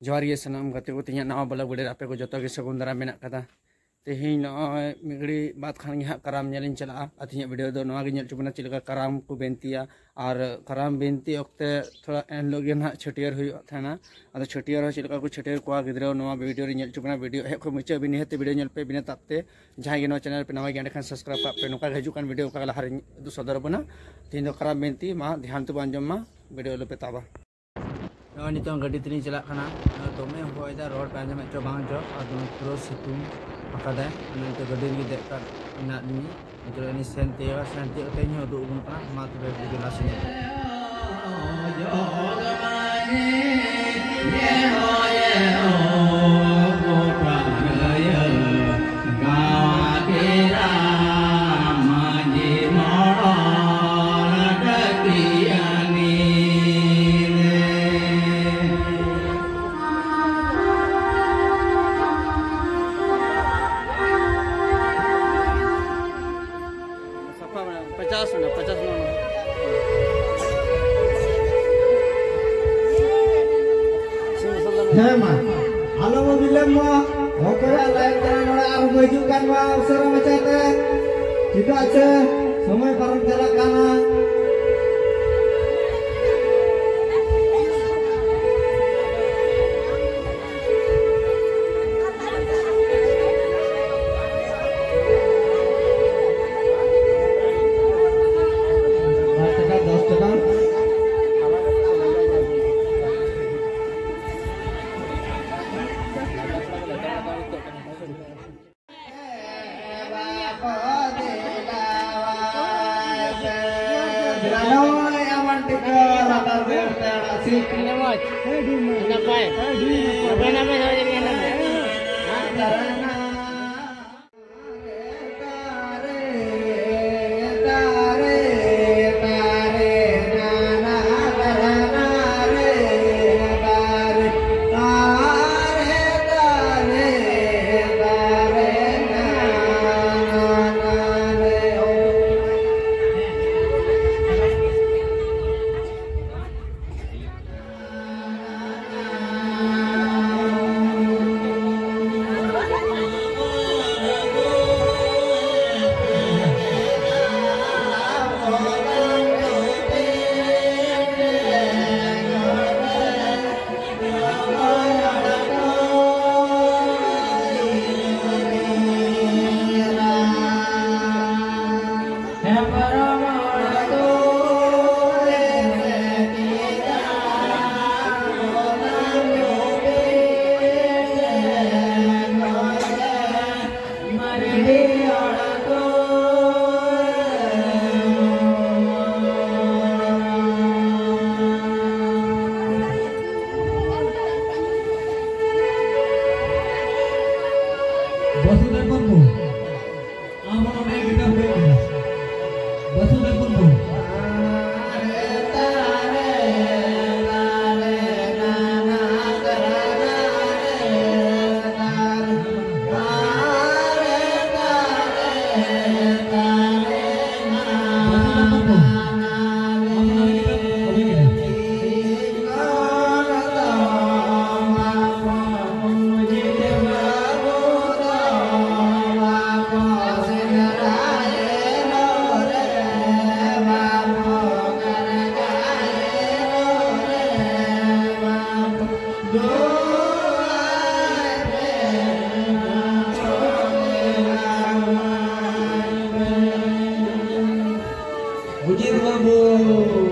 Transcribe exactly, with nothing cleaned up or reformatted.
ᱡᱚᱦᱟᱨ ᱜᱮ ᱥᱟᱱᱟᱢ ᱜᱟᱛᱮ ᱠᱚ, ᱛᱮᱦᱮᱧᱟᱜ ᱱᱟᱣᱟ vlog video ᱨᱮ ᱟᱯᱮ ᱠᱚ ᱡᱚᱛᱚ ᱜᱮ ᱥᱟᱹᱜᱩᱱ ᱫᱟᱨᱟᱢ ᱢᱮᱱᱟᱜ ᱠᱟᱫᱟ᱾ ᱛᱮᱦᱮᱧ ᱱᱚᱜᱼᱚᱭ ᱢᱤᱫ ᱜᱷᱟᱹᱲᱤ ᱵᱟᱫ ᱠᱷᱟᱱ ᱜᱮ ᱦᱟᱸᱜ ᱠᱟᱨᱟᱢ ᱧᱮᱞᱤᱧ ᱪᱟᱞᱟᱜᱼᱟ᱾ ᱟᱨ ᱛᱮᱦᱮᱧᱟᱜ video ᱫᱚ ᱱᱚᱣᱟ ᱜᱮ ᱧᱮᱞ ᱦᱚᱪᱚ ᱵᱚᱱᱟ, ᱪᱮᱫ ᱞᱮᱠᱟ ᱠᱟᱨᱟᱢ ᱠᱚ ᱵᱤᱱᱛᱤᱭᱟ᱾ ᱟᱨ ᱠᱟᱨᱟᱢ ᱵᱤᱱᱛᱤ ᱚᱠᱛᱮ ᱛᱷᱚᱲᱟ ᱮᱱ ᱦᱤᱞᱳᱜ ᱜᱮ ᱱᱟᱦᱟᱜ ᱪᱷᱟᱹᱴᱭᱟᱹᱨ ᱦᱩᱭᱩᱜ ᱛᱟᱦᱮᱱᱟ᱾ ᱟᱫᱚ ᱪᱷᱟᱹᱴᱭᱟᱹᱨ ᱦᱚᱸ ᱪᱮᱫ ᱞᱮᱠᱟ ᱠᱚ ᱪᱷᱟᱹᱴᱭᱟᱹᱨ ᱠᱚᱣᱟ ᱜᱤᱫᱽᱨᱟᱹ, ᱱᱚᱣᱟ video ᱨᱮ ᱧᱮᱞ ᱦᱚᱪᱚ ᱵᱚᱱᱟ᱾ Video ᱮᱦᱚᱵ ᱠᱷᱚᱱ ᱢᱩᱪᱟᱹᱫ ᱦᱟᱹᱵᱤᱡ ᱱᱤᱦᱟᱹᱛ video ᱧᱮᱞ ᱯᱮ, ᱵᱤᱱᱟᱹ ᱛᱟᱵ ᱛᱮ᱾ ᱡᱟᱦᱟᱸᱭ ᱜᱮ ᱱᱚᱣᱟ channel ᱯᱮ ᱱᱟᱣᱟ ᱜᱮᱭᱟ, ᱮᱸᱰᱮᱠᱷᱟᱱ subscribe ᱠᱟᱜ ᱯᱮ᱾ ᱱᱚᱝᱠᱟ ᱜᱮ ᱦᱤᱡᱩᱜ ᱠᱟᱱ video ᱚᱱᱠᱟ ᱜᱮ ᱞᱟᱦᱟ ᱨᱮᱧ ᱩᱫᱩᱜ ᱥᱚᱫᱚᱨ ᱟᱵᱚᱱᱟ᱾ ᱛᱮᱦᱮᱧ ᱫᱚ ᱠᱟᱨᱟᱢ ᱵᱤᱱᱛᱤ, ᱢᱟ ᱫᱷᱮᱭᱟᱱ ᱛᱮᱵᱚ ᱟᱸᱡᱚᱢ ᱢᱟ, video ᱟᱞᱚ ᱯᱮ ᱛᱟᱵᱟ᱾ ᱱᱚᱜᱼᱚᱭ ᱱᱤᱛᱚᱝ ᱜᱟᱹᱰᱤ ᱛᱮᱞᱤᱧ ᱪᱟᱞᱟᱜ ᱠᱟᱱᱟ᱾ ᱫᱚᱢᱮ ᱦᱚᱭ ᱫᱟ, ᱨᱚᱲ ᱯᱮ ᱟᱸᱡᱚᱢᱮᱫ ᱪᱚ ᱵᱟᱝ ᱪᱚ, ᱟᱨ ᱫᱚᱢᱮ ᱯᱩᱨᱟᱹ ᱥᱤᱛᱩᱝ ᱟᱠᱟᱫᱟᱭ᱾ ᱚᱱᱟ ᱤᱭᱟᱹᱛᱮ ᱜᱟᱹᱰᱤ ᱨᱮᱜᱮ ᱫᱮᱡ ᱠᱟᱜ ᱢᱮᱱᱟᱜ ᱞᱤᱧᱟ᱾ ᱱᱤᱛᱚᱜ ᱟᱹᱞᱤᱧ ᱥᱮᱱ ᱛᱤᱭᱳᱜᱟ, ᱥᱮᱱ ᱛᱤᱭᱳᱜ ᱠᱟᱛᱮ ᱤᱧ ᱦᱚᱸ ᱩᱫᱩᱜ ᱟᱵᱚᱱ ᱠᱟᱱᱟ᱾ ᱢᱟ ᱛᱚᱵᱮ video ᱞᱟᱦᱟ ᱥᱮᱫ ᱧᱮᱞ ᱯᱮ᱾ ᱥᱟᱯᱷᱟ ᱢᱮᱱᱟᱜᱼᱟ, ᱯᱚᱪᱟᱥ ᱢᱮᱱᱟᱜᱼᱟ, ᱯᱚᱪᱟᱥ ᱢᱮᱱᱟᱜᱼᱟ᱾ ᱦᱮᱸ ᱢᱟ, ᱟᱞᱚ ᱵᱚ ᱵᱤᱞᱚᱢ ᱢᱟ᱾ ᱚᱠᱚᱭᱟᱜ line ᱠᱟᱱᱟ ᱱᱚᱰᱮ? ᱟᱨ ᱵᱚ ᱦᱤᱡᱩᱜ ᱠᱟᱱ ᱢᱟ ᱩᱥᱟᱹᱨᱟ ᱢᱟᱪᱷᱟ ᱛᱮ, ᱪᱮᱫᱟᱜ ᱥᱮ ᱥᱚᱢᱚᱭ ᱯᱟᱨᱚᱢ ᱪᱟᱞᱟᱜ ᱠᱟᱱᱟ᱾ ᱯᱟᱸᱪ ᱴᱟᱠᱟ, ᱫᱚᱥ ᱴᱟᱠᱟ᱾ ᱱᱟᱯᱟᱭ᱾ ᱱᱟᱯᱟᱭ, ᱱᱟᱯᱟᱭ, ᱱᱟᱯᱟᱭ, ᱱᱟᱯᱟᱭ᱾ ᱵᱟᱹᱥᱩᱫᱮᱵ ᱢᱩᱨᱢᱩ, ᱟᱢ ᱦᱚᱸ ᱱᱚᱰᱮ ᱜᱤᱛᱟᱹᱢ ᱦᱩᱭ ᱠᱟᱱᱟ᱾ ᱵᱟᱹᱥᱩᱫᱮᱵ ᱢᱩᱨᱢᱩ᱾ ᱵᱟᱹᱥᱩᱫᱮᱵ ᱢᱩᱨᱢᱩ, ᱟᱢ ᱦᱚᱸ ᱱᱚᱰᱮ ᱜᱤᱛᱟᱹᱢ ᱦᱩᱭ ᱠᱟᱱᱟ᱾ ᱵᱩᱡᱤᱛ ᱵᱟᱹᱵᱩ᱾